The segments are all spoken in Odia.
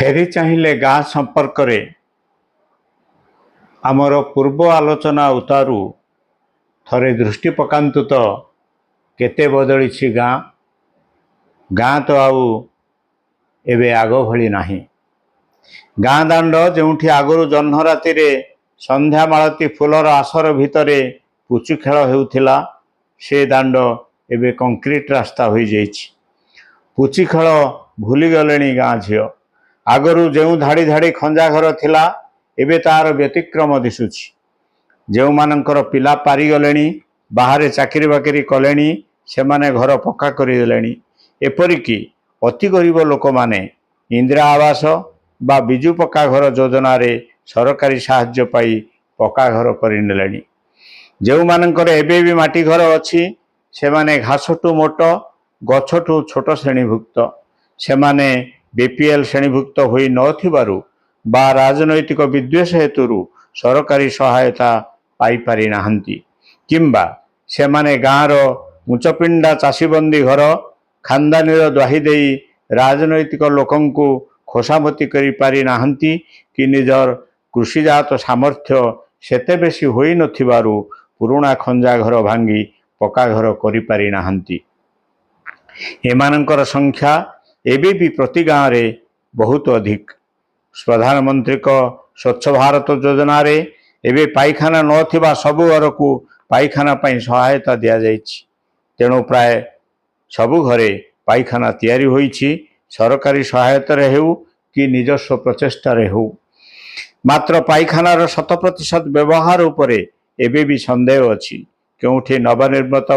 ଫେରି ଚାହିଁଲେ ଗାଁ ସମ୍ପର୍କରେ ଆମର ପୂର୍ବ ଆଲୋଚନା ଉତାରୁ ଥରେ ଦୃଷ୍ଟି ପକାନ୍ତୁ ତ, କେତେ ବଦଳିଛି ଗାଁ। ଗାଁ ତ ଆଉ ଏବେ ଆଗ ଭଳି ନାହିଁ। ଗାଁ ଦାଣ୍ଡ ଯେଉଁଠି ଆଗରୁ ଜହ୍ନ ରାତିରେ ସନ୍ଧ୍ୟା ମାଳତୀ ଫୁଲର ଆସର ଭିତରେ ପୁଚି ଖେଳ ହେଉଥିଲା, ସେ ଦାଣ୍ଡ ଏବେ କଂକ୍ରିଟ ରାସ୍ତା ହୋଇଯାଇଛି। ପୁଚି ଖେଳ ଭୁଲିଗଲେଣି ଗାଁ ଝିଅ। ଆଗରୁ ଯେଉଁ ଧାଡ଼ି ଧାଡ଼ି ଖଞ୍ଜା ଘର ଥିଲା, ଏବେ ତାର ବ୍ୟତିକ୍ରମ ଦିଶୁଛି। ଯେଉଁମାନଙ୍କର ପିଲା ପାରିଗଲେଣି, ବାହାରେ ଚାକିରି ବାକିରି କଲେଣି, ସେମାନେ ଘର ପକ୍କା କରିଦେଲେଣି। ଏପରିକି ଅତି ଗରିବ ଲୋକମାନେ ଇନ୍ଦିରା ଆବାସ ବା ବିଜୁ ପକ୍କା ଘର ଯୋଜନାରେ ସରକାରୀ ସାହାଯ୍ୟ ପାଇ ପକ୍କା ଘର କରିନେଲେଣି। ଯେଉଁମାନଙ୍କର ଏବେ ବି ମାଟି ଘର ଅଛି, ସେମାନେ ଘାସଠୁ ମୋଟ, ଗଛଠୁ ଛୋଟ ଶ୍ରେଣୀଭୁକ୍ତ। ସେମାନେ ବିପିଏଲ୍ ଶ୍ରେଣୀଭୁକ୍ତ ହୋଇ ନଥିବାରୁ ବା ରାଜନୈତିକ ବିଦ୍ୱେଷ ହେତୁରୁ ସରକାରୀ ସହାୟତା ପାଇପାରି ନାହାନ୍ତି, କିମ୍ବା ସେମାନେ ଗାଁର ଉଚ୍ଚପିଣ୍ଡା ଚାଷୀବନ୍ଦୀ ଘର ଖାନଦାନୀର ଦ୍ୱାହି ଦେଇ ରାଜନୈତିକ ଲୋକଙ୍କୁ ଖୋସାମତି କରିପାରି ନାହାନ୍ତି, କି ନିଜର କୃଷିଜାତ ସାମର୍ଥ୍ୟ ସେତେ ବେଶୀ ହୋଇନଥିବାରୁ ପୁରୁଣା ଖଞ୍ଜା ଘର ଭାଙ୍ଗି ପକ୍କା ଘର କରିପାରି ନାହାନ୍ତି। ଏମାନଙ୍କର ସଂଖ୍ୟା ଏବେ ବି ପ୍ରତି ଗାଁରେ ବହୁତ ଅଧିକ। ପ୍ରଧାନମନ୍ତ୍ରୀଙ୍କ ସ୍ୱଚ୍ଛ ଭାରତ ଯୋଜନାରେ ଏବେ ପାଇଖାନା ନଥିବା ସବୁ ଘରକୁ ପାଇଖାନା ପାଇଁ ସହାୟତା ଦିଆଯାଇଛି। ତେଣୁ ପ୍ରାୟ ସବୁ ଘରେ ପାଇଖାନା ତିଆରି ହୋଇଛି, ସରକାରୀ ସହାୟତାରେ ହେଉ କି ନିଜସ୍ୱ ପ୍ରଚେଷ୍ଟାରେ ହେଉ। ମାତ୍ର ପାଇଖାନାର ଶତ ପ୍ରତିଶତ ବ୍ୟବହାର ଉପରେ ଏବେ ବି ସନ୍ଦେହ ଅଛି। କେଉଁଠି ନବନିର୍ମିତ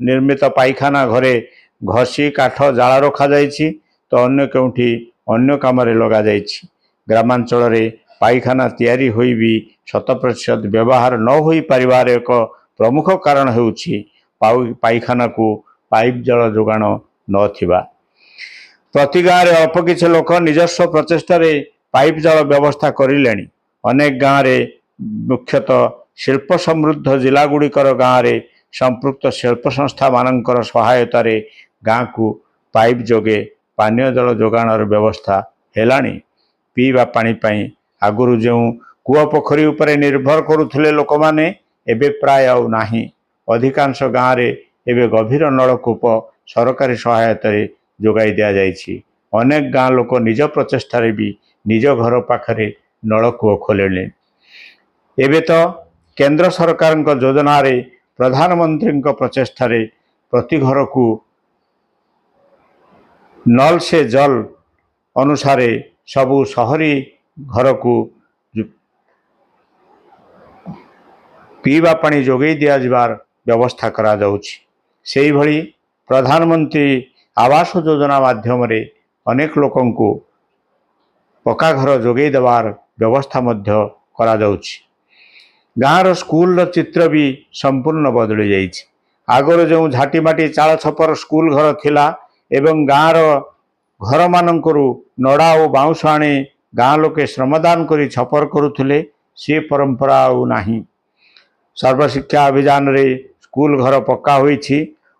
ନିର୍ମିତ ପାଇଖାନା ଘରେ ଘଷି କାଠ ଜାଳ ରଖାଯାଇଛି ତ ଅନ୍ୟ କେଉଁଠି ଅନ୍ୟ କାମରେ ଲଗାଯାଇଛି। ଗ୍ରାମାଞ୍ଚଳରେ ପାଇଖାନା ତିଆରି ହୋଇ ବି ଶତ ପ୍ରତିଶତ ବ୍ୟବହାର ନ ହୋଇପାରିବାର ଏକ ପ୍ରମୁଖ କାରଣ ହେଉଛି ପାଇଖାନାକୁ ପାଇପ୍ ଜଳ ଯୋଗାଣ ନଥିବା। ପ୍ରତି ଗାଁରେ ଅଳ୍ପ କିଛି ଲୋକ ନିଜସ୍ୱ ପ୍ରଚେଷ୍ଟାରେ ପାଇପ୍ ଜଳ ବ୍ୟବସ୍ଥା କରିଲେଣି। ଅନେକ ଗାଁରେ, ମୁଖ୍ୟତଃ ଶିଳ୍ପ ସମୃଦ୍ଧ ଜିଲ୍ଲାଗୁଡ଼ିକର ଗାଁରେ, ସମ୍ପୃକ୍ତ ଶିଳ୍ପ ସଂସ୍ଥାମାନଙ୍କର ସହାୟତାରେ ଗାଁକୁ ପାଇପ୍ ଯୋଗେ ପାନୀୟ ଜଳ ଯୋଗାଣର ବ୍ୟବସ୍ଥା ହେଲାଣି। ପିଇବା ପାଣି ପାଇଁ ଆଗରୁ ଯେଉଁ କୂଅ ପୋଖରୀ ଉପରେ ନିର୍ଭର କରୁଥିଲେ ଲୋକମାନେ, ଏବେ ପ୍ରାୟ ଆଉ ନାହିଁ। ଅଧିକାଂଶ ଗାଁରେ ଏବେ ଗଭୀର ନଳକୂପ ସରକାରୀ ସହାୟତାରେ ଯୋଗାଇ ଦିଆଯାଇଛି। ଅନେକ ଗାଁ ଲୋକ ନିଜ ପ୍ରଚେଷ୍ଟାରେ ବି ନିଜ ଘର ପାଖରେ ନଳକୂଅ ଖୋଲିଲେଣି। ଏବେ ତ କେନ୍ଦ୍ର ସରକାରଙ୍କ ଯୋଜନାରେ, ପ୍ରଧାନମନ୍ତ୍ରୀଙ୍କ ପ୍ରଚେଷ୍ଟାରେ ପ୍ରତି ଘରକୁ ନଲ୍ ସେ ଜଲ୍ ଅନୁସାରେ ସବୁ ସହରୀ ଘରକୁ ପିଇବା ପାଣି ଯୋଗାଇ ଦିଆଯିବାର ବ୍ୟବସ୍ଥା କରାଯାଉଛି। ସେଇଭଳି ପ୍ରଧାନମନ୍ତ୍ରୀ ଆବାସ ଯୋଜନା ମାଧ୍ୟମରେ ଅନେକ ଲୋକଙ୍କୁ ପକ୍କା ଘର ଯୋଗାଇ ଦେବାର ବ୍ୟବସ୍ଥା ମଧ୍ୟ କରାଯାଉଛି। ଗାଁର ସ୍କୁଲର ଚିତ୍ର ବି ସମ୍ପୂର୍ଣ୍ଣ ବଦଳି ଯାଇଛି। ଆଗରୁ ଯେଉଁ ଝାଟିମାଟି ଚାଳ ଛପର ସ୍କୁଲ ଘର ଥିଲା ଏବଂ ଗାଁର ଘରମାନଙ୍କରୁ ନଡ଼ା ଓ ବାଉଁଶ ଆଣି ଗାଁ ଲୋକେ ଶ୍ରମଦାନ କରି ଛପର କରୁଥିଲେ, ସେ ପରମ୍ପରା ଆଉ ନାହିଁ। ସର୍ବଶିକ୍ଷା ଅଭିଯାନରେ ସ୍କୁଲ ଘର ପକ୍କା ହୋଇଛି,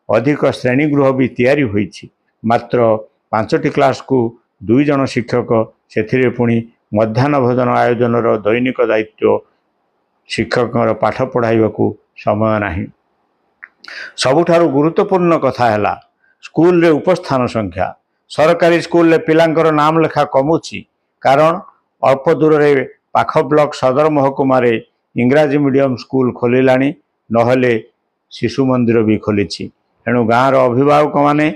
ଅଧିକ ଶ୍ରେଣୀଗୃହ ବି ତିଆରି ହୋଇଛି। ମାତ୍ର 5ଟି କ୍ଲାସକୁ 2 ଜଣ ଶିକ୍ଷକ, ସେଥିରେ ପୁଣି ମଧ୍ୟାହ୍ନ ଭୋଜନ ଆୟୋଜନର ଦୈନିକ ଦାୟିତ୍ୱ। ଶିକ୍ଷକଙ୍କର ପାଠ ପଢ଼ାଇବାକୁ ସମୟ ନାହିଁ। ସବୁଠାରୁ ଗୁରୁତ୍ୱପୂର୍ଣ୍ଣ କଥା ହେଲା ସ୍କୁଲରେ ଉପସ୍ଥାନ ସଂଖ୍ୟା। ସରକାରୀ ସ୍କୁଲରେ ପିଲାଙ୍କର ନାମ ଲେଖା କମୁଛି, କାରଣ ଅଳ୍ପ ଦୂରରେ ପାଖ ବ୍ଲକ ସଦର ମହକୁମାରେ ଇଂରାଜୀ ମିଡ଼ିୟମ ସ୍କୁଲ ଖୋଲିଲାଣି, ନହେଲେ ଶିଶୁ ମନ୍ଦିର ବି ଖୋଲିଛି। ଏଣୁ ଗାଁର ଅଭିଭାବକମାନେ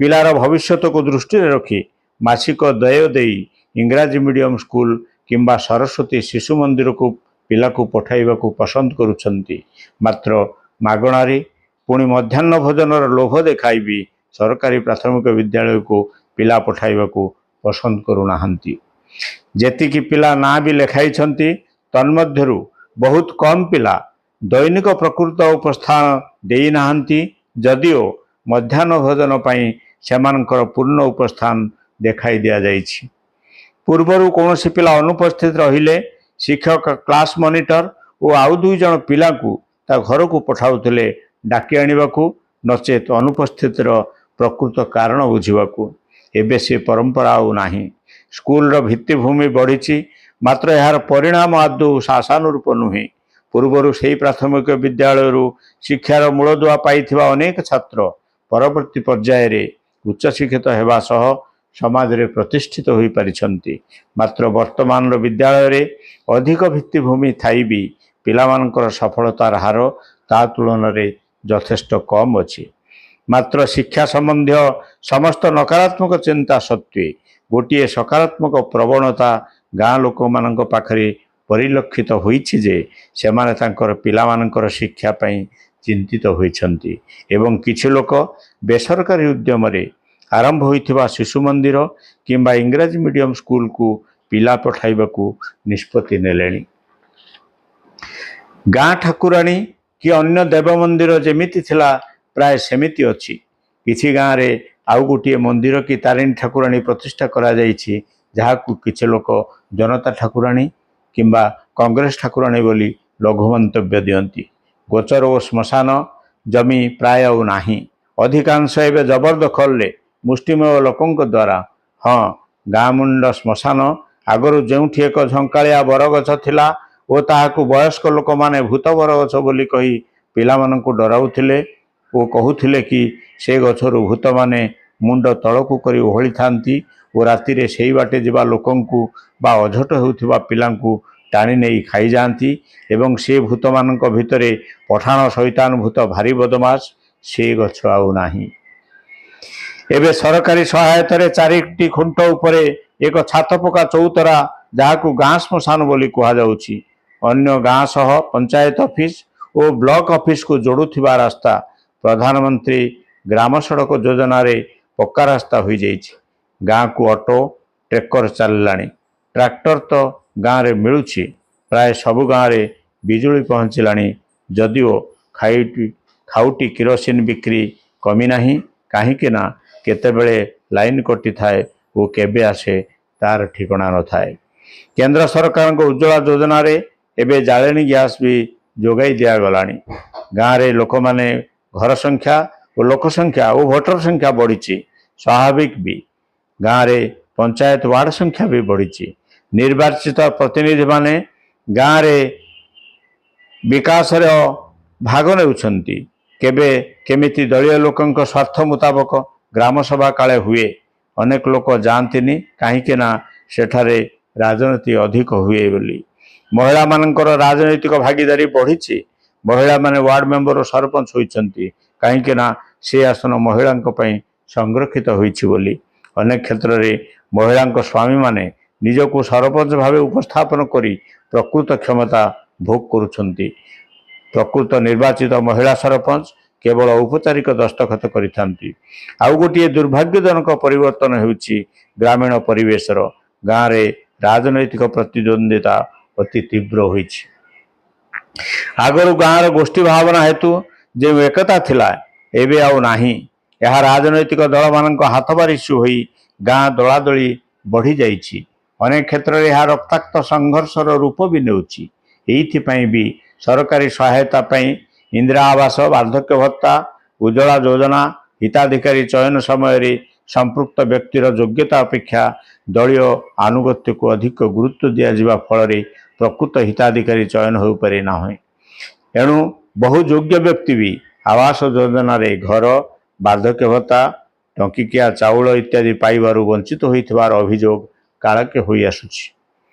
ପିଲାର ଭବିଷ୍ୟତକୁ ଦୃଷ୍ଟିରେ ରଖି ମାସିକ ଦେୟ ଦେଇ ଇଂରାଜୀ ମିଡ଼ିୟମ ସ୍କୁଲ କିମ୍ବା ସରସ୍ୱତୀ ଶିଶୁ ମନ୍ଦିରକୁ ପିଲାକୁ ପଠାଇବାକୁ ପସନ୍ଦ କରୁଛନ୍ତି। ମାତ୍ର ମାଗଣାରେ ପୁଣି ମଧ୍ୟାହ୍ନ ଭୋଜନର ଲୋଭ ଦେଖାଇ ବି ସରକାରୀ ପ୍ରାଥମିକ ବିଦ୍ୟାଳୟକୁ ପିଲା ପଠାଇବାକୁ ପସନ୍ଦ କରୁନାହାନ୍ତି। ଯେତିକି ପିଲା ନାଁ ବି ଲେଖାଇଛନ୍ତି, ତନ୍ମଧ୍ୟରୁ ବହୁତ କମ୍ ପିଲା ଦୈନିକ ପ୍ରକୃତ ଉପସ୍ଥାନ ଦେଇନାହାନ୍ତି, ଯଦିଓ ମଧ୍ୟାହ୍ନ ଭୋଜନ ପାଇଁ ସେମାନଙ୍କର ପୂର୍ଣ୍ଣ ଉପସ୍ଥାନ ଦେଖାଇ ଦିଆଯାଇଛି। ପୂର୍ବରୁ କୌଣସି ପିଲା ଅନୁପସ୍ଥିତ ରହିଲେ ଶିକ୍ଷକ କ୍ଲାସ୍ ମନିଟର ଓ ଆଉ 2 ଜଣ ପିଲାଙ୍କୁ ତା ଘରକୁ ପଠାଉଥିଲେ ଡାକି ଆଣିବାକୁ, ନଚେତ୍ ଅନୁପସ୍ଥିତିର ପ୍ରକୃତ କାରଣ ବୁଝିବାକୁ। ଏବେ ସେ ପରମ୍ପରା ଆଉ ନାହିଁ। ସ୍କୁଲର ଭିତ୍ତିଭୂମି ବଢ଼ିଛି। ମାତ୍ର ଏହାର ପରିଣାମ ଆଦୌ ଆଶାନୁରୂପ ନୁହେଁ। ପୂର୍ବରୁ ସେହି ପ୍ରାଥମିକ ବିଦ୍ୟାଳୟରୁ ଶିକ୍ଷାର ମୂଳଦୁଆ ପାଇଥିବା ଅନେକ ଛାତ୍ର ପରବର୍ତ୍ତୀ ପର୍ଯ୍ୟାୟରେ ଉଚ୍ଚଶିକ୍ଷିତ ହେବା ସହ ସମାଜରେ ପ୍ରତିଷ୍ଠିତ ହୋଇପାରିଛନ୍ତି। ମାତ୍ର ବର୍ତ୍ତମାନର ବିଦ୍ୟାଳୟରେ ଅଧିକ ଭିତ୍ତିଭୂମି ଥାଇ ବି ପିଲାମାନଙ୍କର ସଫଳତାର ହାର ତା ତୁଳନାରେ ଯଥେଷ୍ଟ କମ୍ ଅଛି। ମାତ୍ର ଶିକ୍ଷା ସମ୍ବନ୍ଧୀୟ ସମସ୍ତ ନକାରାତ୍ମକ ଚିନ୍ତା ସତ୍ତ୍ୱେ ଗୋଟିଏ ସକାରାତ୍ମକ ପ୍ରବଣତା ଗାଁ ଲୋକମାନଙ୍କ ପାଖରେ ପରିଲକ୍ଷିତ ହୋଇଛି ଯେ ସେମାନେ ତାଙ୍କର ପିଲାମାନଙ୍କର ଶିକ୍ଷା ପାଇଁ ଚିନ୍ତିତ ହୋଇଛନ୍ତି ଏବଂ କିଛି ଲୋକ ବେସରକାରୀ ଉଦ୍ୟମରେ ଆରମ୍ଭ ହୋଇଥିବା ଶିଶୁ ମନ୍ଦିର କିମ୍ବା ଇଂରାଜୀ ମିଡିୟମ ସ୍କୁଲକୁ ପିଲା ପଠାଇବାକୁ ନିଷ୍ପତ୍ତି ନେଲେଣି। ଗାଁ ଠାକୁରାଣୀ କି ଅନ୍ୟ ଦେବ ମନ୍ଦିର ଯେମିତି ଥିଲା, ପ୍ରାୟ ସେମିତି ଅଛି। କିଛି ଗାଁରେ ଆଉ ଗୋଟିଏ ମନ୍ଦିର କି ତାରିଣୀ ଠାକୁରାଣୀ ପ୍ରତିଷ୍ଠା କରାଯାଇଛି, ଯାହାକୁ କିଛି ଲୋକ ଜନତା ଠାକୁରାଣୀ କିମ୍ବା କଂଗ୍ରେସ ଠାକୁରାଣୀ ବୋଲି ଲଘୁ ମନ୍ତବ୍ୟ ଦିଅନ୍ତି। ଗୋଚର ଓ ଶ୍ମଶାନ ଜମି ପ୍ରାୟ ଆଉ ନାହିଁ। ଅଧିକାଂଶ ଏବେ ଜବରଦଖଲରେ ମୁଷ୍ଟିମେୟ ଲୋକଙ୍କ ଦ୍ୱାରା। ହଁ, ଗାଁ ମୁଣ୍ଡ ଶ୍ମଶାନ ଆଗରୁ ଯେଉଁଠି ଏକ ଝଙ୍କାଳିଆ ବରଗଛ ଥିଲା ଓ ତାହାକୁ ବୟସ୍କ ଲୋକମାନେ ଭୂତ ବରଗଛ ବୋଲି କହି ପିଲାମାନଙ୍କୁ ଡରାଉଥିଲେ ଓ କହୁଥିଲେ କି ସେ ଗଛରୁ ଭୂତମାନେ ମୁଣ୍ଡ ତଳକୁ କରି ଓହଳିଥାନ୍ତି ଓ ରାତିରେ ସେଇ ବାଟେ ଯିବା ଲୋକଙ୍କୁ ବା ଅଝଟ ହେଉଥିବା ପିଲାଙ୍କୁ ଟାଣି ନେଇ ଖାଇଯାଆନ୍ତି ଏବଂ ସେ ଭୂତମାନଙ୍କ ଭିତରେ ପଠାଣ ସୈତାନ ଭୂତ ଭାରି ବଦମାସ, ସେ ଗଛ ଆଉ ନାହିଁ। ଏବେ ସରକାରୀ ସହାୟତାରେ ଚାରିଟି ଖୁଣ୍ଟ ଉପରେ ଏକ ଛାତ ପକା ଚଉତରା, ଯାହାକୁ ଗାଁ ଶ୍ମଶାନ ବୋଲି କୁହାଯାଉଛି। ଅନ୍ୟ ଗାଁ ସହ ପଞ୍ଚାୟତ ଅଫିସ ଓ ବ୍ଲକ ଅଫିସକୁ ଯୋଡୁଥିବା ରାସ୍ତା ପ୍ରଧାନମନ୍ତ୍ରୀ ଗ୍ରାମ ସଡ଼କ ଯୋଜନାରେ ପକ୍କା ରାସ୍ତା ହୋଇଯାଇଛି। ଗାଁକୁ ଅଟୋ, ଟ୍ରେକର ଚାଲିଲାଣି। ଟ୍ରାକ୍ଟର ତ ଗାଁରେ ମିଳୁଛି। ପ୍ରାୟ ସବୁ ଗାଁରେ ବିଜୁଳି ପହଞ୍ଚିଲାଣି, ଯଦିଓ ଖାଉଟି କିରୋସିନ ବିକ୍ରି କମିନାହିଁ, କାହିଁକି ନା କେତେବେଳେ ଲାଇନ କଟିଥାଏ ଓ କେବେ ଆସେ ତାର ଠିକଣା ନଥାଏ। କେନ୍ଦ୍ର ସରକାରଙ୍କ ଉଜ୍ଜଳା ଯୋଜନାରେ ଏବେ ଜାଳେଣି ଗ୍ୟାସ୍ ବି ଯୋଗାଇ ଦିଆଗଲାଣି। ଗାଁରେ ଲୋକମାନେ ଘର ସଂଖ୍ୟା ଓ ଲୋକ ସଂଖ୍ୟା ଓ ଭୋଟର ସଂଖ୍ୟା ବଢ଼ିଛି, ସ୍ୱାଭାବିକ ବି। ଗାଁରେ ପଞ୍ଚାୟତ ୱାର୍ଡ ସଂଖ୍ୟା ବି ବଢ଼ିଛି। ନିର୍ବାଚିତ ପ୍ରତିନିଧିମାନେ ଗାଁରେ ବିକାଶର ଭାଗ ନେଉଛନ୍ତି। କେବେ କେମିତି ଦଳୀୟ ଲୋକଙ୍କ ସ୍ୱାର୍ଥ ମୁତାବକ ଗ୍ରାମସଭା କାଳେ ହୁଏ। ଅନେକ ଲୋକ ଯାଆନ୍ତିନି, କାହିଁକି ନା ସେଠାରେ ରାଜନୀତି ଅଧିକ ହୁଏ ବୋଲି। ମହିଳାମାନଙ୍କର ରାଜନୈତିକ ଭାଗିଦାରୀ ବଢ଼ିଛି। ମହିଳାମାନେ ୱାର୍ଡ ମେମ୍ବର ଓ ସରପଞ୍ଚ ହୋଇଛନ୍ତି, କାହିଁକି ନା ସେ ଆସନ ମହିଳାଙ୍କ ପାଇଁ ସଂରକ୍ଷିତ ହୋଇଛି ବୋଲି। ଅନେକ କ୍ଷେତ୍ରରେ ମହିଳାଙ୍କ ସ୍ୱାମୀମାନେ ନିଜକୁ ସରପଞ୍ଚ ଭାବେ ଉପସ୍ଥାପନ କରି ପ୍ରକୃତ କ୍ଷମତା ଭୋଗ କରୁଛନ୍ତି। ପ୍ରକୃତ ନିର୍ବାଚିତ ମହିଳା ସରପଞ୍ଚ କେବଳ ଔପଚାରିକ ଦସ୍ତଖତ କରିଥାନ୍ତି। ଆଉ ଗୋଟିଏ ଦୁର୍ଭାଗ୍ୟଜନକ ପରିବର୍ତ୍ତନ ହେଉଛି ଗ୍ରାମୀଣ ପରିବେଶର। ଗାଁରେ ରାଜନୈତିକ ପ୍ରତିଦ୍ୱନ୍ଦ୍ୱିତା ଅତି ତୀବ୍ର ହୋଇଛି। ଆଗରୁ ଗାଁର ଗୋଷ୍ଠୀ ଭାବନା ହେତୁ ଯେଉଁ ଏକତା ଥିଲା, ଏବେ ଆଉ ନାହିଁ। ଏହା ରାଜନୈତିକ ଦଳମାନଙ୍କ ହାତବାରିସି ହୋଇ ଗାଁ ଦଳାଦଳି ବଢ଼ିଯାଇଛି। ଅନେକ କ୍ଷେତ୍ରରେ ଏହା ରକ୍ତାକ୍ତ ସଂଘର୍ଷର ରୂପ ବି ନେଉଛି। ଏଇଥିପାଇଁ ବି ସରକାରୀ ସହାୟତା ପାଇଁ ଇନ୍ଦିରା ଆବାସ, ବାର୍ଦ୍ଧକ୍ୟ ଭତ୍ତା, ଉଜ୍ଜଳା ଯୋଜନା ହିତାଧିକାରୀ ଚୟନ ସମୟରେ ସମ୍ପୃକ୍ତ ବ୍ୟକ୍ତିର ଯୋଗ୍ୟତା ଅପେକ୍ଷା ଦଳୀୟ ଆନୁଗତ୍ୟକୁ ଅଧିକ ଗୁରୁତ୍ୱ ଦିଆଯିବା ଫଳରେ ପ୍ରକୃତ ହିତାଧିକାରୀ ଚୟନ ହୋଇପାରେ ନାହିଁ। ଏଣୁ ବହୁ ଯୋଗ୍ୟ ବ୍ୟକ୍ତି ବି ଆବାସ ଯୋଜନାରେ ଘର, ବାର୍ଦ୍ଧକ୍ୟ ଭତ୍ତା, ଟଙ୍କିକିଆ ଚାଉଳ ଇତ୍ୟାଦି ପାଇବାରୁ ବଞ୍ଚିତ ହୋଇଥିବାର ଅଭିଯୋଗ କାଳକେ ହୋଇଆସୁଛି।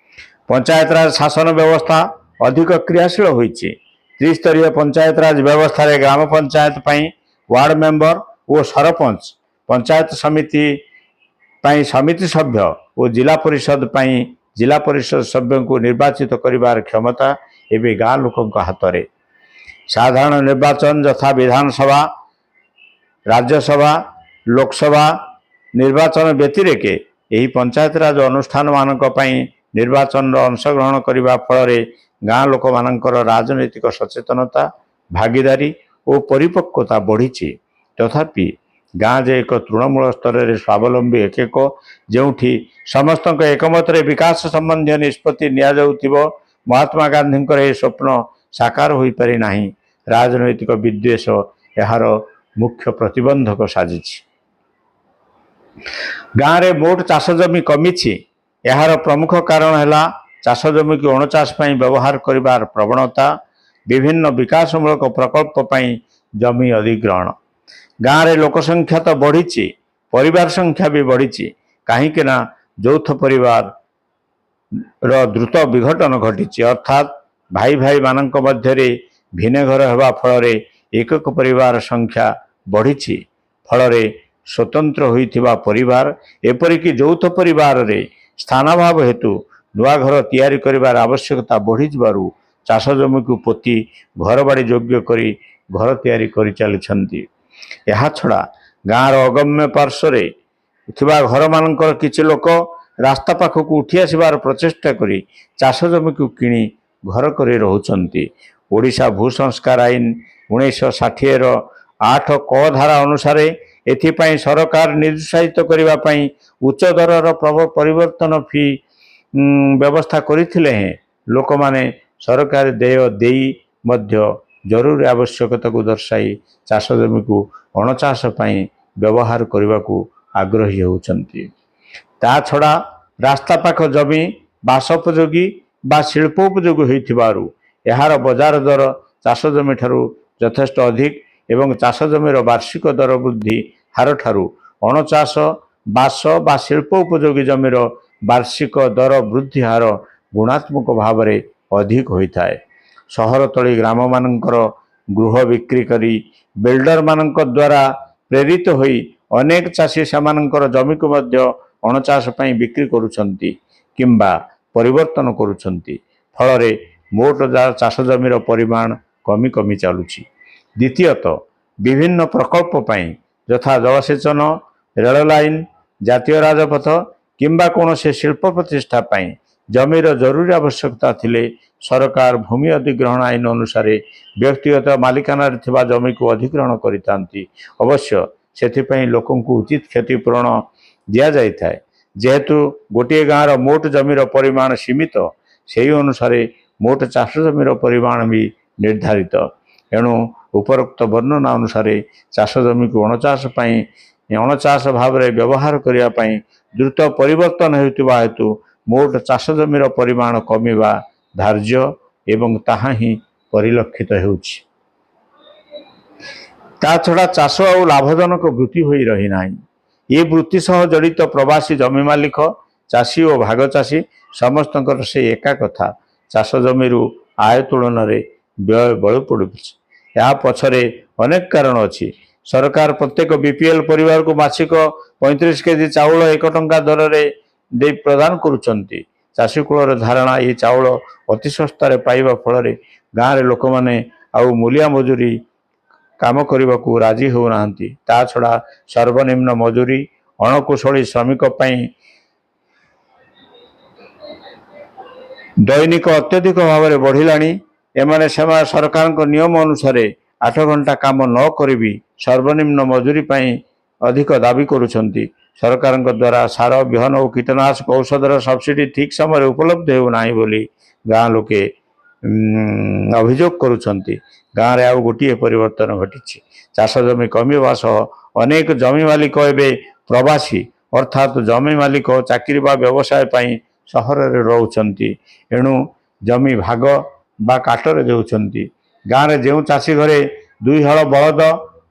ପଞ୍ଚାୟତରାଜ ଶାସନ ବ୍ୟବସ୍ଥା ଅଧିକ କ୍ରିୟାଶୀଳ ହୋଇଛି। ତ୍ରିସ୍ତରୀୟ ପଞ୍ଚାୟତରାଜ ବ୍ୟବସ୍ଥାରେ ଗ୍ରାମ ପଞ୍ଚାୟତ ପାଇଁ ୱାର୍ଡ ମେମ୍ବର ଓ ସରପଞ୍ଚ, ପଞ୍ଚାୟତ ସମିତି ପାଇଁ ସମିତି ସଭ୍ୟ ଓ ଜିଲ୍ଲା ପରିଷଦ ପାଇଁ ଜିଲ୍ଲା ପରିଷଦ ସଭ୍ୟଙ୍କୁ ନିର୍ବାଚିତ କରିବାର କ୍ଷମତା ଏବେ ଗାଁ ଲୋକଙ୍କ ହାତରେ। ସାଧାରଣ ନିର୍ବାଚନ ଯଥା ବିଧାନସଭା, ରାଜ୍ୟସଭା, ଲୋକସଭା ନିର୍ବାଚନ ବ୍ୟତିରେକେ ଏହି ପଞ୍ଚାୟତରାଜ ଅନୁଷ୍ଠାନମାନଙ୍କ ପାଇଁ ନିର୍ବାଚନର ଅଂଶଗ୍ରହଣ କରିବା ଫଳରେ ଗାଁ ଲୋକମାନଙ୍କର ରାଜନୈତିକ ସଚେତନତା, ଭାଗିଦାରୀ ଓ ପରିପକ୍ୱତା ବଢ଼ିଛି। ତଥାପି ଗାଁ ଯେ ଏକ ତୃଣମୂଳ ସ୍ତରରେ ସ୍ୱାବଲମ୍ବୀ ଏକକ, ଯେଉଁଠି ସମସ୍ତଙ୍କ ଏକମତରେ ବିକାଶ ସମ୍ବନ୍ଧୀୟ ନିଷ୍ପତ୍ତି ନିଆଯାଉଥିବ, ମହାତ୍ମା ଗାନ୍ଧୀଙ୍କର ଏ ସ୍ୱପ୍ନ ସାକାର ହୋଇପାରି ନାହିଁ। ରାଜନୈତିକ ବିଦ୍ୱେଷ ଏହାର ମୁଖ୍ୟ ପ୍ରତିବନ୍ଧକ ସାଜିଛି। ଗାଁରେ ମୋଟ ଚାଷ ଜମି କମିଛି। ଏହାର ପ୍ରମୁଖ କାରଣ ହେଲା ଚାଷ ଜମିକୁ ଅଣଚାଷ ପାଇଁ ବ୍ୟବହାର କରିବାର ପ୍ରବଣତା, ବିଭିନ୍ନ ବିକାଶମୂଳକ ପ୍ରକଳ୍ପ ପାଇଁ ଜମି ଅଧିଗ୍ରହଣ। ଗାଁରେ ଲୋକ ସଂଖ୍ୟା ତ ବଢ଼ିଛି, ପରିବାର ସଂଖ୍ୟା ବି ବଢ଼ିଛି, କାହିଁକି ନା ଯୌଥ ପରିବାରର ଦ୍ରୁତ ବିଘଟନ ଘଟିଛି। ଅର୍ଥାତ୍ ଭାଇ ଭାଇମାନଙ୍କ ମଧ୍ୟରେ ଭିନେ ଘର ହେବା ଫଳରେ ଏକକ ପରିବାର ସଂଖ୍ୟା ବଢ଼ିଛି। ଫଳରେ ସ୍ୱତନ୍ତ୍ର ହୋଇଥିବା ପରିବାର, ଏପରିକି ଯୌଥ ପରିବାରରେ ସ୍ଥାନାଭାବ ହେତୁ ନୂଆ ଘର ତିଆରି କରିବାର ଆବଶ୍ୟକତା ବଢ଼ିଯିବାରୁ ଚାଷ ଜମିକୁ ପୋତି ଘରବାଡ଼ି ଯୋଗ୍ୟ କରି ଘର ତିଆରି କରିଚାଲିଛନ୍ତି। ଏହାଛଡ଼ା ଗାଁର ଅଗମ୍ୟ ପାର୍ଶ୍ୱରେ ଥିବା ଘରମାନଙ୍କର କିଛି ଲୋକ ରାସ୍ତା ପାଖକୁ ଉଠି ଆସିବାର ପ୍ରଚେଷ୍ଟା କରି ଚାଷ ଜମିକୁ କିଣି ଘର କରି ରହୁଛନ୍ତି। ଓଡ଼ିଶା ଭୂ ସଂସ୍କାର ଆଇନ 1960ର 8 କ ଧାରା ଅନୁସାରେ ଏଥିପାଇଁ ସରକାର ନିରୁତ୍ସାହିତ କରିବା ପାଇଁ ଉଚ୍ଚ ଦରର ପରିବର୍ତ୍ତନ ଫି ବ୍ୟବସ୍ଥା କରିଥିଲେ ହେଁ ଲୋକମାନେ ସରକାରୀ ଦେୟ ଦେଇ ମଧ୍ୟ ଜରୁରୀ ଆବଶ୍ୟକତାକୁ ଦର୍ଶାଇ ଚାଷ ଜମିକୁ ଅଣଚାଷ ପାଇଁ ବ୍ୟବହାର କରିବାକୁ ଆଗ୍ରହୀ ହେଉଛନ୍ତି। ତା ଛଡ଼ା ରାସ୍ତା ପାଖ ଜମି ବାସ ଉପଯୋଗୀ ବା ଶିଳ୍ପ ଉପଯୋଗୀ ହୋଇଥିବାରୁ ଏହାର ବଜାର ଦର ଚାଷ ଜମିଠାରୁ ଯଥେଷ୍ଟ ଅଧିକ ଏବଂ ଚାଷ ଜମିର ବାର୍ଷିକ ଦର ବୃଦ୍ଧି ହାରଠାରୁ ଅଣଚାଷ, ବାସ ବା ଶିଳ୍ପ ଉପଯୋଗୀ ଜମିର ବାର୍ଷିକ ଦର ବୃଦ୍ଧି ହାର ଗୁଣାତ୍ମକ ଭାବରେ ଅଧିକ ହୋଇଥାଏ। ସହରତଳି ଗ୍ରାମମାନଙ୍କର ଗୃହ ବିକ୍ରି କରି ବିଲ୍ଡରମାନଙ୍କ ଦ୍ୱାରା ପ୍ରେରିତ ହୋଇ ଅନେକ ଚାଷୀ ସେମାନଙ୍କର ଜମିକୁ ମଧ୍ୟ ଅଣଚାଷ ପାଇଁ ବିକ୍ରି କରୁଛନ୍ତି କିମ୍ବା ପରିବର୍ତ୍ତନ କରୁଛନ୍ତି। ଫଳରେ ମୋଟ ଚାଷ ଜମିର ପରିମାଣ କମି କମି ଚାଲୁଛି। ଦ୍ୱିତୀୟତଃ, ବିଭିନ୍ନ ପ୍ରକଳ୍ପ ପାଇଁ, ଯଥା ଜଳସେଚନ, ରେଳ ଲାଇନ, ଜାତୀୟ ରାଜପଥ କିମ୍ବା କୌଣସି ଶିଳ୍ପ ପ୍ରତିଷ୍ଠା ପାଇଁ ଜମିର ଜରୁରୀ ଆବଶ୍ୟକତା ଥିଲେ ସରକାର ଭୂମି ଅଧିଗ୍ରହଣ ଆଇନ ଅନୁସାରେ ବ୍ୟକ୍ତିଗତ ମାଲିକାନାରେ ଥିବା ଜମିକୁ ଅଧିଗ୍ରହଣ କରିଥାନ୍ତି। ଅବଶ୍ୟ ସେଥିପାଇଁ ଲୋକଙ୍କୁ ଉଚିତ କ୍ଷତିପୂରଣ ଦିଆଯାଇଥାଏ। ଯେହେତୁ ଗୋଟିଏ ଗାଁର ମୋଟ ଜମିର ପରିମାଣ ସୀମିତ, ସେହି ଅନୁସାରେ ମୋଟ ଚାଷ ଜମିର ପରିମାଣ ବି ନିର୍ଦ୍ଧାରିତ। ଏଣୁ ଉପରୋକ୍ତ ବର୍ଣ୍ଣନା ଅନୁସାରେ ଚାଷ ଜମିକୁ ଅଣଚାଷ ପାଇଁ, ଅଣଚାଷ ଭାବରେ ବ୍ୟବହାର କରିବା ପାଇଁ ଦ୍ରୁତ ପରିବର୍ତ୍ତନ ହେଉଥିବା ହେତୁ ମୋଟ ଚାଷ ଜମିର ପରିମାଣ କମିବା ଧାର୍ଯ୍ୟ ଏବଂ ତାହା ହିଁ ପରିଲକ୍ଷିତ ହେଉଛି। ତା ଛଡ଼ା ଚାଷ ଆଉ ଲାଭଜନକ ବୃତ୍ତି ହୋଇ ରହିନାହିଁ। ଏ ବୃତ୍ତି ସହ ଜଡ଼ିତ ପ୍ରବାସୀ ଜମି ମାଲିକ, ଚାଷୀ ଓ ଭାଗ ଚାଷୀ ସମସ୍ତଙ୍କର ସେ ଏକା କଥା, ଚାଷ ଜମିରୁ ଆୟ ତୁଳନାରେ ବ୍ୟୟ ବଳି ପଡ଼ୁଛି। ଏହା ପଛରେ ଅନେକ କାରଣ ଅଛି। ସରକାର ପ୍ରତ୍ୟେକ ବିପିଏଲ୍ ପରିବାରକୁ ମାସିକ 35 କେଜି ଚାଉଳ 1 ଟଙ୍କା ଦରରେ ଦେଇ ପ୍ରଦାନ କରୁଛନ୍ତି। ଚାଷୀ କୂଳର ଧାରଣା, ଏ ଚାଉଳ ଅତି ଶସ୍ତାରେ ପାଇବା ଫଳରେ ଗାଁରେ ଲୋକମାନେ ଆଉ ମୂଲିଆ ମଜୁରୀ କାମ କରିବାକୁ ରାଜି ହେଉନାହାନ୍ତି। ତା ଛଡ଼ା ସର୍ବନିମ୍ନ ମଜୁରୀ ଅଣକୁଶଳୀ ଶ୍ରମିକ ପାଇଁ ଦୈନିକ ଅତ୍ୟଧିକ ଭାବରେ ବଢ଼ିଲାଣି। ଏମାନେ ସେମାନେ ସରକାରଙ୍କ ନିୟମ ଅନୁସାରେ 8 ଘଣ୍ଟା କାମ ନ କରି ବି ସର୍ବନିମ୍ନ ମଜୁରୀ ପାଇଁ ଅଧିକ ଦାବି କରୁଛନ୍ତି। ସରକାରଙ୍କ ଦ୍ୱାରା ସାର, ବିହନ ଓ କୀଟନାଶକ ଔଷଧର ସବସିଡି ଠିକ୍ ସମୟରେ ଉପଲବ୍ଧ ହେଉନାହିଁ ବୋଲି ଗାଁ ଲୋକେ ଅଭିଯୋଗ କରୁଛନ୍ତି। ଗାଁରେ ଆଉ ଗୋଟିଏ ପରିବର୍ତ୍ତନ ଘଟିଛି। ଚାଷ ଜମି କମିବା ସହ ଅନେକ ଜମି ମାଲିକ ଏବେ ପ୍ରବାସୀ, ଅର୍ଥାତ୍ ଜମି ମାଲିକ ଚାକିରି ବା ବ୍ୟବସାୟ ପାଇଁ ସହରରେ ରହୁଛନ୍ତି। ଏଣୁ ଜମି ଭାଗ ବା କାଟରେ ଦେଉଛନ୍ତି। ଗାଁରେ ଯେଉଁ ଚାଷୀ ଘରେ 2 ହଳ ବଳଦ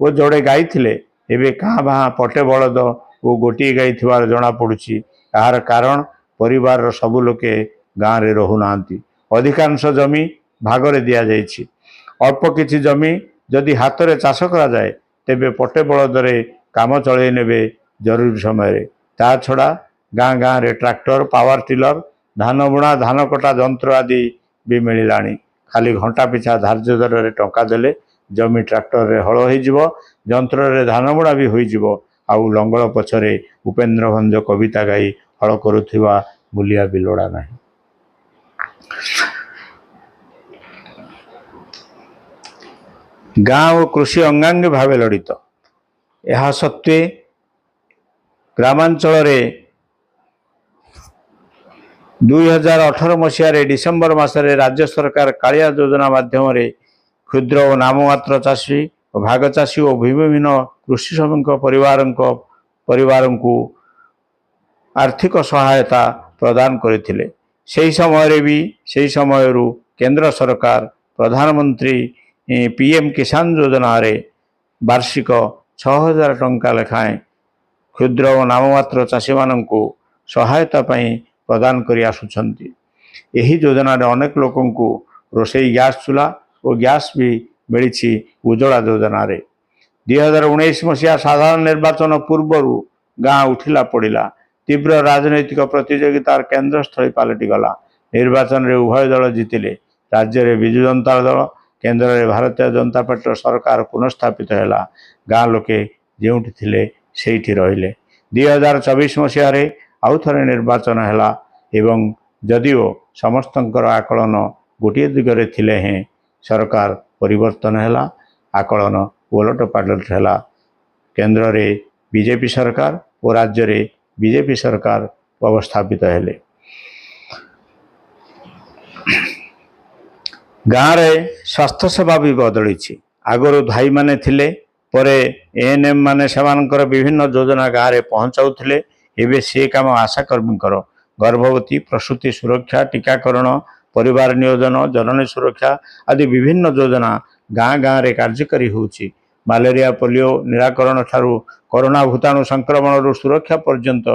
ଓ ଯୋଡ଼େ ଗାଈ ଥିଲେ, ଏବେ କାଁ ଭାଁ ପଟେ ବଳଦ ଓ ଗୋଟିଏ ଗାଈ ଥିବାର ଜଣାପଡ଼ୁଛି। ଏହାର କାରଣ ପରିବାରର ସବୁ ଲୋକେ ଗାଁରେ ରହୁନାହାନ୍ତି। ଅଧିକାଂଶ ଜମି ଭାଗରେ ଦିଆଯାଇଛି। ଅଳ୍ପ କିଛି ଜମି ଯଦି ହାତରେ ଚାଷ କରାଯାଏ, ତେବେ ପଟେ ବଳଦରେ କାମ ଚଳେଇ ନେବେ ଜରୁରୀ ସମୟରେ। ତା ଛଡ଼ା ଗାଁ ଗାଁରେ ଟ୍ରାକ୍ଟର, ପାୱାର ଟିଲର, ଧାନ ବୁଣା, ଧାନ କଟା ଯନ୍ତ୍ର ଆଦି ବି ମିଳିଲାଣି। ଖାଲି ଘଣ୍ଟା ପିଛା ଧାର୍ଯ୍ୟ ଦରରେ ଟଙ୍କା ଦେଲେ ଜମି ଟ୍ରାକ୍ଟରରେ ହଳ ହୋଇଯିବ, ଯନ୍ତ୍ରରେ ଧାନ ବୁଣା ବି ହୋଇଯିବ। ଆଉ ଲଙ୍ଗଳ ପଛରେ ଉପେନ୍ଦ୍ର ଭଞ୍ଜ କବିତା ଗାଇ ହଳ କରୁଥିବା ମୂଲିଆ ବି ଲୋଡ଼ା ନାହିଁ। ଗାଁ ଓ କୃଷି ଅଙ୍ଗାଙ୍ଗୀ ଭାବେ ଜଡ଼ିତ। ଏହା ସତ୍ତ୍ୱେ ଗ୍ରାମାଞ୍ଚଳରେ 2018 ମସିହାରେ ଡିସେମ୍ବର ମାସରେ ରାଜ୍ୟ ସରକାର କାଳିଆ ଯୋଜନା ମାଧ୍ୟମରେ କ୍ଷୁଦ୍ର ଓ ନାମମାତ୍ର ଚାଷୀ ଓ ଭାଗ ଚାଷୀ ଓ ବିଭିନ୍ନ କୃଷି ଶ୍ରମିକ ପରିବାରଙ୍କୁ ଆର୍ଥିକ ସହାୟତା ପ୍ରଦାନ କରିଥିଲେ। ସେହି ସମୟରେ ବି ସେହି ସମୟରୁ କେନ୍ଦ୍ର ସରକାର ପ୍ରଧାନମନ୍ତ୍ରୀ ପିଏମ୍ କିଷାନ ଯୋଜନାରେ ବାର୍ଷିକ 6000 ଟଙ୍କା ଲେଖାଏଁ କ୍ଷୁଦ୍ର ଓ ନାମମାତ୍ର ଚାଷୀମାନଙ୍କୁ ସହାୟତା ପାଇଁ ପ୍ରଦାନ କରି ଆସୁଛନ୍ତି। ଏହି ଯୋଜନାରେ ଅନେକ ଲୋକଙ୍କୁ ରୋଷେଇ ଗ୍ୟାସ୍ ଚୁଲା ଓ ଗ୍ୟାସ୍ ବି ମିଳିଛି ଉଜ୍ଜଳା ଯୋଜନାରେ। 2019 ମସିହା ସାଧାରଣ ନିର୍ବାଚନ ପୂର୍ବରୁ ଗାଁ ଉଠିଲା ପଡ଼ିଲା। ତୀବ୍ର ରାଜନୈତିକ ପ୍ରତିଯୋଗିତାର କେନ୍ଦ୍ରସ୍ଥଳୀ ପାଲଟିଗଲା। ନିର୍ବାଚନରେ ଉଭୟ ଦଳ ଜିତିଲେ। ରାଜ୍ୟରେ ବିଜୁ ଜନତା ଦଳ, କେନ୍ଦ୍ରରେ ଭାରତୀୟ ଜନତା ପାର୍ଟିର ସରକାର ପୁନଃସ୍ଥାପିତ ହେଲା। ଗାଁ ଲୋକେ ଯେଉଁଠି ଥିଲେ ସେଇଠି ରହିଲେ। 2024 ମସିହାରେ ଆଉ ଥରେ ନିର୍ବାଚନ ହେଲା ଏବଂ ଯଦିଓ ସମସ୍ତଙ୍କର ଆକଳନ ଗୋଟିଏ ଦିଗରେ ଥିଲେ ହେଁ ସରକାର ପରିବର୍ତ୍ତନ ହେଲା, ଆକଳନ ଓଲଟ ପାଲଟ ହେଲା। କେନ୍ଦ୍ରରେ ବିଜେପି ସରକାର ଓ ରାଜ୍ୟରେ ବିଜେପି ସରକାର ଅବସ୍ଥାପିତ ହେଲେ। ଗାଁରେ ସ୍ୱାସ୍ଥ୍ୟ ସେବା ବି ବଦଳିଛି। ଆଗରୁ ଧାଈମାନେ ଥିଲେ, ପରେ ଏଏନ୍ଏମ୍ ମାନେ ସେମାନଙ୍କର ବିଭିନ୍ନ ଯୋଜନା ଗାଁରେ ପହଞ୍ଚାଉଥିଲେ। ଏବେ ସେ କାମ ଆଶାକର୍ମୀଙ୍କର। ଗର୍ଭବତୀ, ପ୍ରସୂତି ସୁରକ୍ଷା, ଟୀକାକରଣ, ପରିବାର ନିୟୋଜନ, ଜନନୀ ସୁରକ୍ଷା ଆଦି ବିଭିନ୍ନ ଯୋଜନା ଗାଁ ଗାଁରେ କାର୍ଯ୍ୟକାରୀ ହେଉଛି। ମ୍ୟାଲେରିଆ, ପୋଲିଓ ନିରାକରଣ ଠାରୁ କରୋନା ଭୂତାଣୁ ସଂକ୍ରମଣରୁ ସୁରକ୍ଷା ପର୍ଯ୍ୟନ୍ତ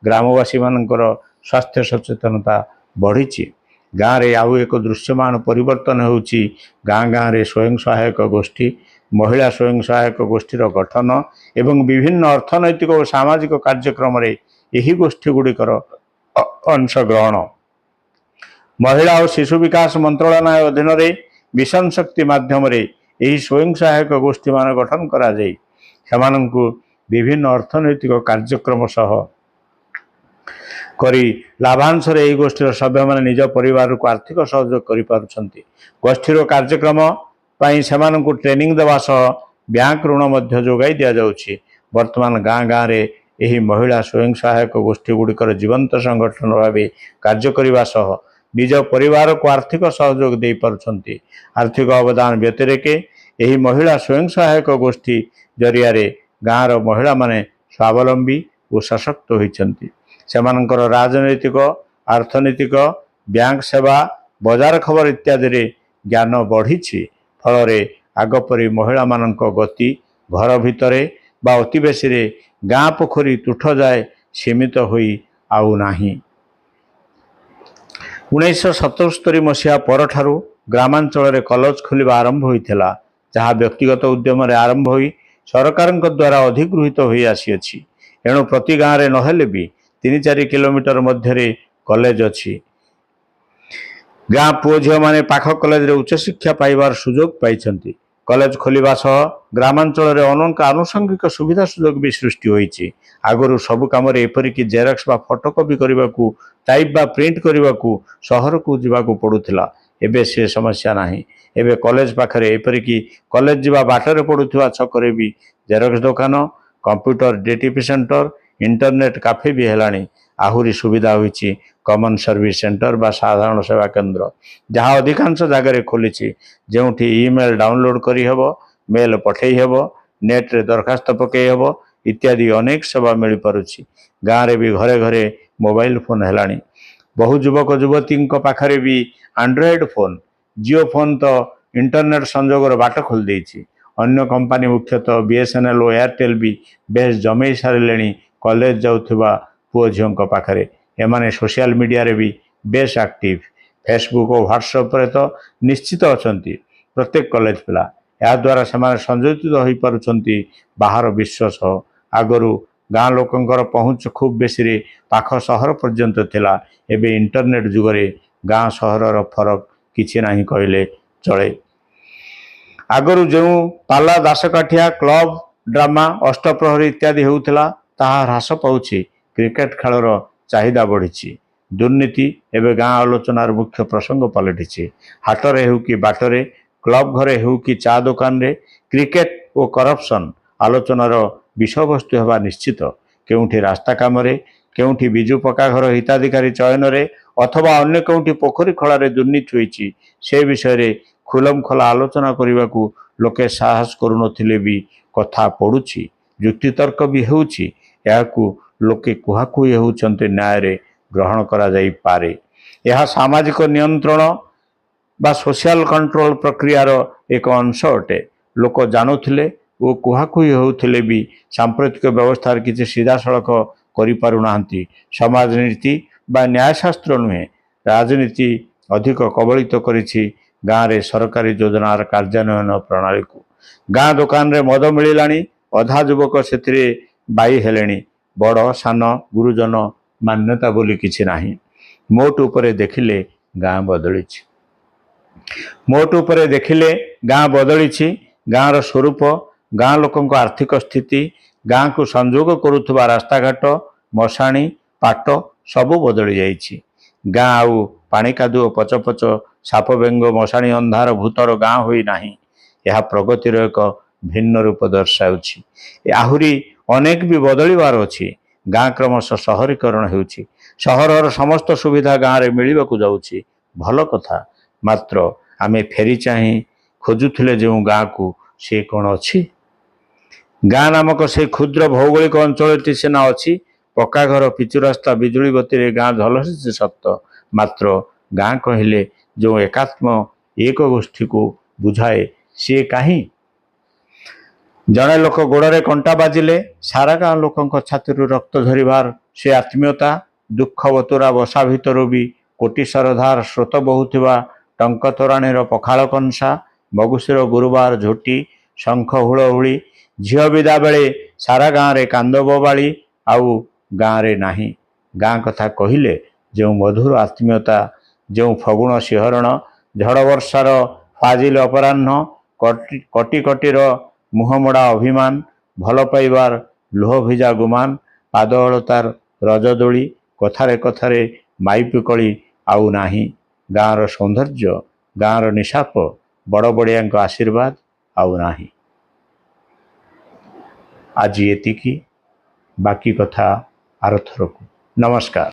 ଗ୍ରାମବାସୀମାନଙ୍କର ସ୍ୱାସ୍ଥ୍ୟ ସଚେତନତା ବଢ଼ିଛି। ଗାଁରେ ଆଉ ଏକ ଦୃଶ୍ୟମାନ ପରିବର୍ତ୍ତନ ହେଉଛି ଗାଁ ଗାଁରେ ସ୍ୱୟଂ ସହାୟକ ଗୋଷ୍ଠୀ, ମହିଳା ସ୍ୱୟଂ ସହାୟକ ଗୋଷ୍ଠୀର ଗଠନ ଏବଂ ବିଭିନ୍ନ ଅର୍ଥନୈତିକ ଓ ସାମାଜିକ କାର୍ଯ୍ୟକ୍ରମରେ ଏହି ଗୋଷ୍ଠୀ ଗୁଡ଼ିକର ଅଂଶଗ୍ରହଣ। ମହିଳା ଓ ଶିଶୁ ବିକାଶ ମନ୍ତ୍ରଣାଳୟ ଅଧୀନରେ ମିଶନ ଶକ୍ତି ମାଧ୍ୟମରେ ଏହି ସ୍ୱୟଂ ସହାୟକ ଗୋଷ୍ଠୀମାନ ଗଠନ କରାଯାଇ ସେମାନଙ୍କୁ ବିଭିନ୍ନ ଅର୍ଥନୈତିକ କାର୍ଯ୍ୟକ୍ରମ ସହ କରି ଲାଭାଂଶରେ ଏହି ଗୋଷ୍ଠୀର ସଭ୍ୟମାନେ ନିଜ ପରିବାରକୁ ଆର୍ଥିକ ସହଯୋଗ କରିପାରୁଛନ୍ତି। ଗୋଷ୍ଠୀର କାର୍ଯ୍ୟକ୍ରମ ପାଇଁ ସେମାନଙ୍କୁ ଟ୍ରେନିଂ ଦେବା ସହ ବ୍ୟାଙ୍କ ଋଣ ମଧ୍ୟ ଯୋଗାଇ ଦିଆଯାଉଛି। ବର୍ତ୍ତମାନ ଗାଁ ଗାଁରେ ଏହି ମହିଳା ସ୍ୱୟଂ ସହାୟକ ଗୋଷ୍ଠୀ ଗୁଡ଼ିକର ଜୀବନ୍ତ ସଂଗଠନ ଭାବେ କାର୍ଯ୍ୟ କରିବା ସହ ନିଜ ପରିବାରକୁ ଆର୍ଥିକ ସହଯୋଗ ଦେଇପାରୁଛନ୍ତି। ଆର୍ଥିକ ଅବଦାନ ବ୍ୟତିରେକେ ଏହି ମହିଳା ସ୍ୱୟଂ ସହାୟକ ଗୋଷ୍ଠୀ ଜରିଆରେ ଗାଁର ମହିଳାମାନେ ସ୍ୱାବଲମ୍ବୀ ଓ ସଶକ୍ତ ହୋଇଛନ୍ତି। ସେମାନଙ୍କର ରାଜନୈତିକ, ଅର୍ଥନୈତିକ, ବ୍ୟାଙ୍କ ସେବା, ବଜାର ଖବର ଇତ୍ୟାଦିରେ ଜ୍ଞାନ ବଢ଼ିଛି। ଫଳରେ ଆଗ ପରି ମହିଳାମାନଙ୍କ ଗତି ଘର ଭିତରେ ବା ଅତି ବେଶୀରେ ଗାଁ ପୋଖରୀ ତୁଠ ଯାଏ ସୀମିତ ହୋଇ ଆଉ ନାହିଁ। 1977 ମସିହା ପରଠାରୁ ଗ୍ରାମାଞ୍ଚଳରେ କଲେଜ ଖୋଲିବା ଆରମ୍ଭ ହୋଇଥିଲା, ଯାହା ବ୍ୟକ୍ତିଗତ ଉଦ୍ୟମରେ ଆରମ୍ଭ ହୋଇ ସରକାରଙ୍କ ଦ୍ୱାରା ଅଧିଗୃହୀତ ହୋଇ ଆସିଅଛି। ଏଣୁ ପ୍ରତି ଗାଁରେ ନହେଲେ ବି 3-4 କିଲୋମିଟର ମଧ୍ୟରେ କଲେଜ ଅଛି। ଗାଁ ପୁଅ ଝିଅମାନେ ପାଖ କଲେଜରେ ଉଚ୍ଚଶିକ୍ଷା ପାଇବାର ସୁଯୋଗ ପାଇଛନ୍ତି। କଲେଜ ଖୋଲିବା ସହ ଗ୍ରାମାଞ୍ଚଳରେ ଅନେକ ଆନୁଷଙ୍ଗିକ ସୁବିଧା ସୁଯୋଗ ବି ସୃଷ୍ଟି ହୋଇଛି। ଆଗରୁ ସବୁ କାମରେ, ଏପରିକି ଜେରକ୍ସ ବା ଫଟୋକପି କରିବାକୁ, ଟାଇପ୍ ବା ପ୍ରିଣ୍ଟ କରିବାକୁ ସହରକୁ ଯିବାକୁ ପଡ଼ୁଥିଲା। ଏବେ ସେ ସମସ୍ୟା ନାହିଁ। ଏବେ କଲେଜ ପାଖରେ, ଏପରିକି କଲେଜ ଯିବା ବାଟରେ ପଡ଼ୁଥିବା ଛକରେ ବି ଜେରକ୍ସ ଦୋକାନ, computer DTP centre, internet cafe ବି ହେଲାଣି। ଆହୁରି ସୁବିଧା ହୋଇଛି କମନ୍ ସର୍ଭିସ ସେଣ୍ଟର ବା ସାଧାରଣ ସେବା କେନ୍ଦ୍ର, ଯାହା ଅଧିକାଂଶ ଜାଗାରେ ଖୋଲିଛି, ଯେଉଁଠି ଇମେଲ୍ ଡାଉନଲୋଡ୍ କରିହେବ, ମେଲ୍ ପଠେଇ ହେବ, ନେଟ୍ରେ ଦରଖାସ୍ତ ପକେଇ ହେବ ଇତ୍ୟାଦି ଅନେକ ସେବା ମିଳିପାରୁଛି। ଗାଁରେ ବି ଘରେ ଘରେ ମୋବାଇଲ ଫୋନ୍ ହେଲାଣି। ବହୁ ଯୁବକ ଯୁବତୀଙ୍କ ପାଖରେ ବି ଆଣ୍ଡ୍ରଏଡ୍ ଫୋନ୍। ଜିଓ ଫୋନ୍ ତ ଇଣ୍ଟରନେଟ୍ ସଂଯୋଗର ବାଟ ଖୋଲି ଦେଇଛି। ଅନ୍ୟ କମ୍ପାନୀ ମୁଖ୍ୟତଃ ବିଏସ୍ଏନ୍ଏଲ୍ ଓ ଏୟାରଟେଲ୍ ବି ବେଶ୍ ଜମେଇ ସାରିଲେଣି କଲେଜ ଯାଉଥିବା ପୁଅ ଝିଅଙ୍କ ପାଖରେ। ଏମାନେ ସୋସିଆଲ ମିଡ଼ିଆରେ ବି ବେଶ୍ ଆକ୍ଟିଭ୍। ଫେସବୁକ୍ ଓ ହ୍ୱାଟ୍ସଆପ୍ରେ ତ ନିଶ୍ଚିତ ଅଛନ୍ତି ପ୍ରତ୍ୟେକ କଲେଜ ପିଲା। ଏହାଦ୍ୱାରା ସେମାନେ ସଂଯୋଜିତ ହୋଇପାରୁଛନ୍ତି ବାହାର ବିଶ୍ୱ ସହ। ଆଗରୁ ଗାଁ ଲୋକଙ୍କର ପହଞ୍ଚ ଖୁବ୍ ବେଶୀରେ ପାଖ ସହର ପର୍ଯ୍ୟନ୍ତ ଥିଲା। ଏବେ ଇଣ୍ଟରନେଟ୍ ଯୁଗରେ ଗାଁ ସହରର ଫରକ କିଛି ନାହିଁ କହିଲେ ଚଳେ। ଆଗରୁ ଯେଉଁ ପାଲା, ଦାସକାଠିଆ, କ୍ଲବ ଡ୍ରାମା, ଅଷ୍ଟପ୍ରହରୀ ଇତ୍ୟାଦି ହେଉଥିଲା, ତାହା ହ୍ରାସ ପାଉଛି। କ୍ରିକେଟ ଖେଳର ଚାହିଦା ବଢ଼ିଛି। ଦୁର୍ନୀତି ଏବେ ଗାଁ ଆଲୋଚନାର ମୁଖ୍ୟ ପ୍ରସଙ୍ଗ ପାଲଟିଛି। ହାଟରେ ହେଉ କି ବାଟରେ, କ୍ଲବ ଘରେ ହେଉ କି ଚା ଦୋକାନରେ, କ୍ରିକେଟ ଓ କରପ୍ସନ୍ ଆଲୋଚନାର ବିଷୟବସ୍ତୁ ହେବା ନିଶ୍ଚିତ। କେଉଁଠି ରାସ୍ତା କାମରେ, କେଉଁଠି ବିଜୁ ପକ୍କା ଘର ହିତାଧିକାରୀ ଚୟନରେ ଅଥବା ଅନ୍ୟ କେଉଁଠି ପୋଖରୀ ଖୋଳାରେ ଦୁର୍ନୀତି ହୋଇଛି, ସେ ବିଷୟରେ ଖୁଲମ ଖୋଲା ଆଲୋଚନା କରିବାକୁ ଲୋକେ ସାହସ କରୁନଥିଲେ ବି କଥା ପଡ଼ୁଛି, ଯୁକ୍ତିତର୍କ ବି ହେଉଛି। ଏହାକୁ ଲୋକେ କୁହାକୁହି ହେଉଛନ୍ତି ନ୍ୟାୟରେ ଗ୍ରହଣ କରାଯାଇପାରେ। ଏହା ସାମାଜିକ ନିୟନ୍ତ୍ରଣ ବା ସୋସିଆଲ କଣ୍ଟ୍ରୋଲ ପ୍ରକ୍ରିୟାର ଏକ ଅଂଶ ଅଟେ। ଲୋକ ଜାଣୁଥିଲେ ଓ କୁହାକୁହି ହେଉଥିଲେ ବି ସାମ୍ପ୍ରତିକ ବ୍ୟବସ୍ଥାରେ କିଛି ସିଧାସଳଖ କରିପାରୁନାହାନ୍ତି। ସମାଜନୀତି ବା ନ୍ୟାୟଶାସ୍ତ୍ର ନୁହେଁ, ରାଜନୀତି ଅଧିକ କବଳିତ କରିଛି ଗାଁରେ ସରକାରୀ ଯୋଜନାର କାର୍ଯ୍ୟାନ୍ୱୟନ ପ୍ରଣାଳୀକୁ। ଗାଁ ଦୋକାନରେ ମଦ ମିଳିଲାଣି, ଅଧା ଯୁବକ ସେଥିରେ ବାଇ ହେଲେଣି। ବଡ଼ ସାନ, ଗୁରୁଜନ ମାନ୍ୟତା ବୋଲି କିଛି ନାହିଁ। ମୋଟ ଉପରେ ଦେଖିଲେ ଗାଁ ବଦଳିଛି। ମୋଟ ଉପରେ ଦେଖିଲେ ଗାଁ ବଦଳିଛି। ଗାଁର ସ୍ୱରୂପ, ଗାଁ ଲୋକଙ୍କ ଆର୍ଥିକ ସ୍ଥିତି, ଗାଁକୁ ସଂଯୋଗ କରୁଥିବା ରାସ୍ତାଘାଟ, ମଶାଣି, ପାଟ ସବୁ ବଦଳି ଯାଇଛି। ଗାଁ ଆଉ ପାଣି କାଦୁଅ ପଚପଚ ସାପ ବେଙ୍ଗ ମଶାଣି ଅନ୍ଧାର ଭୂତର ଗାଁ ହୋଇନାହିଁ। ଏହା ପ୍ରଗତିର ଏକ ଭିନ୍ନ ରୂପ ଦର୍ଶାଉଛି। ଆହୁରି ଅନେକ ବି ବଦଳିବାର ଅଛି। ଗାଁ କ୍ରମଶଃ ସହରୀକରଣ ହେଉଛି। ସହରର ସମସ୍ତ ସୁବିଧା ଗାଁରେ ମିଳିବାକୁ ଯାଉଛି। ଭଲ କଥା। ମାତ୍ର ଆମେ ଫେରି ଚାହିଁ ଖୋଜୁଥିଲେ ଯେଉଁ ଗାଁକୁ, ସେ କ'ଣ ଅଛି? ଗାଁ ନାମକ ସେଇ କ୍ଷୁଦ୍ର ଭୌଗୋଳିକ ଅଞ୍ଚଳଟି ସିନା ଅଛି। ପକ୍କା ଘର, ପିଚୁ ରାସ୍ତା, ବିଜୁଳି ବତିରେ ଗାଁ ଝଲସୁଛି ସତ, ମାତ୍ର ଗାଁ କହିଲେ ଯେଉଁ ଏକାତ୍ମ ଏକ ଗୋଷ୍ଠୀକୁ ବୁଝାଏ, ସିଏ କାହିଁ? ଜଣେ ଲୋକ ଗୋଡ଼ରେ କଣ୍ଟା ବାଜିଲେ ସାରା ଗାଁ ଲୋକଙ୍କ ଛାତିରୁ ରକ୍ତ ଝରିବାର ସେ ଆତ୍ମୀୟତା, ଦୁଃଖ ବତୁରା ବସା ଭିତରୁ ବି କୋଟି ଶରଧାର ସ୍ରୋତ ବହୁଥିବା ଟଙ୍କ ତୋରାଣୀର ପଖାଳ କଂସା, ମଗୁଶିର ଗୁରୁବାର ଝୋଟି, ଶଙ୍ଖ ହୁଳହୁଳି, ଝିଅ ବିଦା ବେଳେ ସାରା ଗାଁରେ କାନ୍ଦ ବୋବାଳି ଆଉ ଗାଁରେ ନାହିଁ। ଗାଁ କଥା କହିଲେ ଯେଉଁ ମଧୁର ଆତ୍ମୀୟତା, ଯେଉଁ ଫଗୁଣ ଶିହରଣ, ଝଡ଼ ବର୍ଷାର ଫାଜିଲ ଅପରାହ୍ନ, କଟି କଟିର ମୁହଁମୋଡ଼ା ଅଭିମାନ, ଭଲ ପାଇବାର ଲୁହ ଭିଜା ଗୁମାନ, ପାଦ ଅଳତାର ରଜଦୋଳି, କଥାରେ କଥାରେ ମାଇପି କଳି ଆଉ ନାହିଁ। ଗାଁର ସୌନ୍ଦର୍ଯ୍ୟ, ଗାଁର ନିଶାପ, ବଡ଼ ବଡ଼ିଆଙ୍କ ଆଶୀର୍ବାଦ ଆଉ ନାହିଁ। ଆଜି ଏତିକି, ବାକି କଥା ଆରଥରକୁ। ନମସ୍କାର।